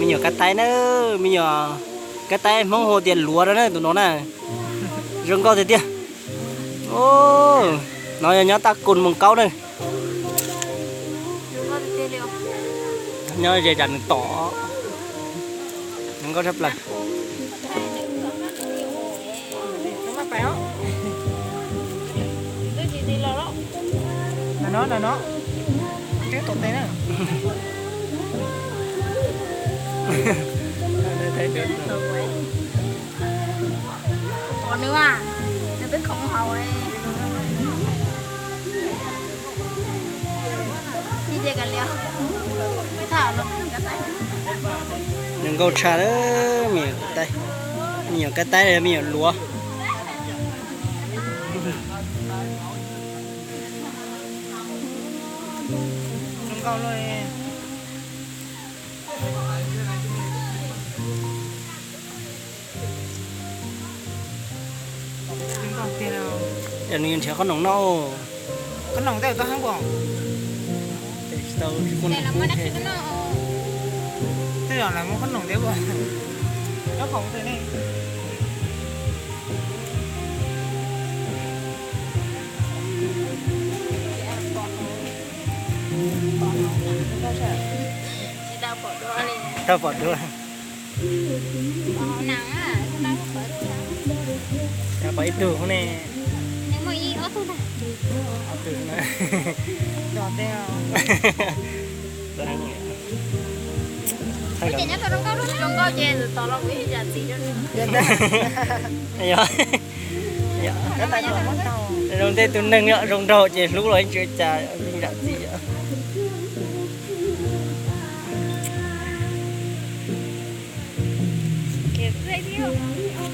Me nyuam kab taib na, me nyuam kab taib Hmoob hu tias luav no na, tus no na. Zoo nkauj tiag tiag. Os, no yog nyob Taj Kun Moos Kaub na. Nyob ze cas nws tom. Zoo nkauj tshaj plaws. Ntawm no, ntawm no. Twb tom tes na. Pom nws, nws twb khoov hauv. Zoo nkauj tshaj, me nyuam kab taib, me nyuam kab taib, me nyuam luav. Zoo nkauj luaj. Nws nrhiav qhob noom noj. Qhob noom tej tau heev npaum. Tej zaum lawv muab qhob noom thiab npaum. Nyob khoom twg ne? Tau pom dua. Pom ib tug ne. Zoo tej tus neeg zoo nraug ces hlub los yeej tsis ua cas, yeej zam txim.